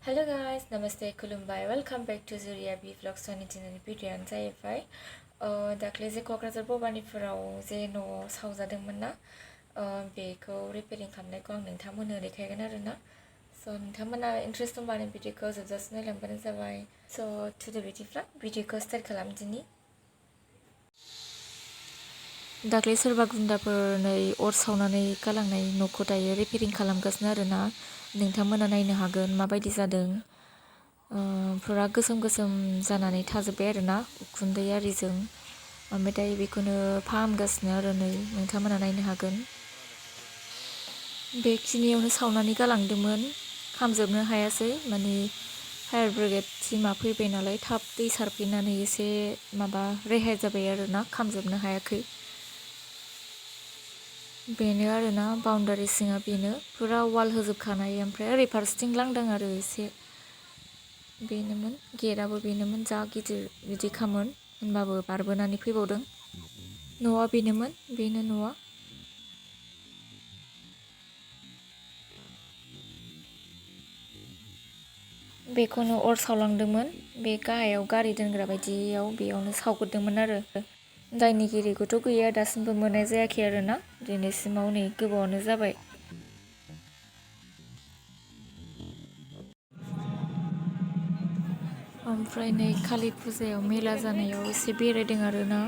Hello guys, namaste, kulumbai. Welcome back to Zuria B Vlogs 2010 भिडियोआनो जाहैबाय दाख्लै जे क'क्राझार बबानिफोराव जे न'आव सावजादोंमोन ना बेखौ रिपेयारिं खालामनायखौ आं नोंथांमोननो देखायगोन आरोना स' नोंथांमोना इन्ट्रेस्ट दंबा भिडियोखौ जोबजासिम नायलांबानो जाबाय स' टुडे बिदिब्ला भिडियोखौ स्टार्ट खालामदिनि दाख्लै सोरबा गुन्दाफोर अर सावनानै गालांनाय न'खौ दायो रिपेयारिं खालामगासिनो आरोना नोंथांमोना नायनो हागोन माबायदि जादों फुरा गोसोम गोसोम जानानै थाजोब्बाय आरोना उखुन्दै आरिजों ओमफ्राय दायो बेखौनो फाहामगासिनो आरो नोंथांमोना नायनो हागोन बेखिनियावनो सावनानै गालांदोंमोन खामजोबनो हायासै माने फायार ब्रिगेड टिमा फैबाय नालाय थाब दै सारफैनानै एसे माबा रेहाय जाबाय आरोना खामजोबनो हायाखै बेनो आरोना बाउन्डारि सिङा बेनो फुरा वाल होजोबखानाय ओमफ्राय ओरै फारसेथिं लांदां आरो एसे बेनोमोन गेटआबो बेनोमोन जा गिदिर बिदि खामोन होनबाबो बारबोनानै फैबावदों न'आ बेनोमोन बेनो न'आ बेखौनो अर सावलांदोंमोन बे गाहायाव गारि दोनग्रा बायदियाव बेयावनो सावग्रोदोंमोन आरो दायनिगिरिखौथ' गैया दासिमबो मोननाय जायाखै आरोना दिनैसिमाव नै गोबावानो जाबाय ओमफ्राय नै कालि फुजायाव मेला जानायाव एसे बेरायदों आरोना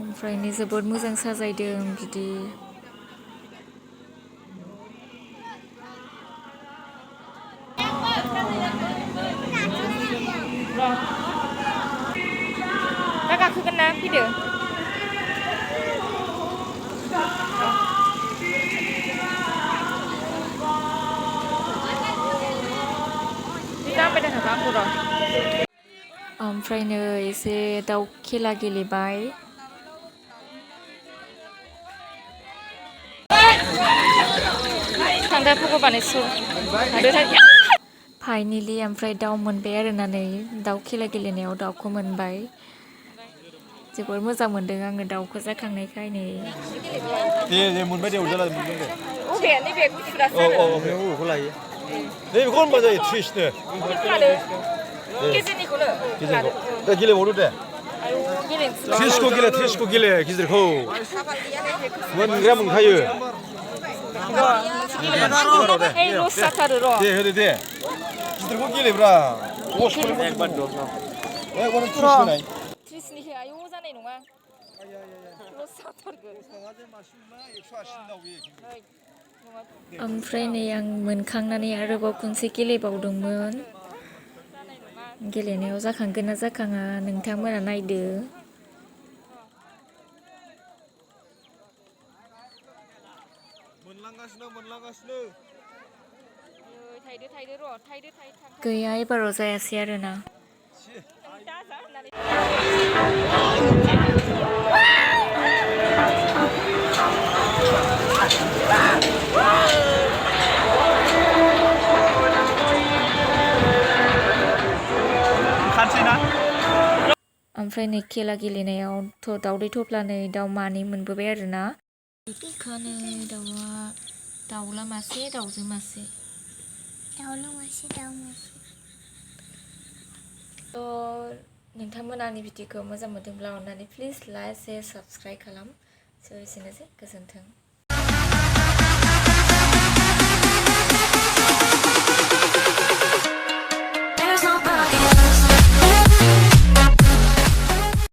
ओमफ्राय नै जोबोद मोजां साजायदों बिदि दा गाखोगोन ना फैदो ओमफ्राय नै एसे दाउ खेला गेलेबाय थांगा भगबानेस्वर फाइनेलि ओमफ्राय दाउ मोनबाय आरोना नै दाउ खेला गेलेनायाव दाउखौ मोनबाय जोबोर मोजां मोनदों आङो दाउखौ जाखांनायखाय नै दे मोनबाय दे अरजाला मोनबाय दे अबे नैबे गुफुरासो बेखौ लायो बेखौ होनबा जायो 30नो गेजेरनिखौनो दा गेलेबावदो दे 30खौ गेले गिदिरखौ मोनग्रा मोनखायो लस जाथारो र' दे होदो दे गिदिरखौ गेलेब्रा एकबार दं होनाय 30निखौ आयौ जानाय नङा लस जाथारगोन ओमफ्राय नै आं मोनखांनानै आरोबाव खनसे गेलेबावदोंमोन गेलेनायाव जाखांगोन ना जाखाङा नोंथांमोना नायदो गैया एबाराव जायासै आरोना ओमफ्राय नै खेला गेलेनायावथ' दाउदै थफ्लानै दाउ मानै मोनबोबाय आरोना बेखानो दाउला मासे दाउजो मासे नोंथांमोना आंनि भिडिअखौ मोजां मोनदोंब्ला अननानै प्लिज लाइक शेयार साबस्क्राइब खालाम स' एसेनोसै गोजोन्थों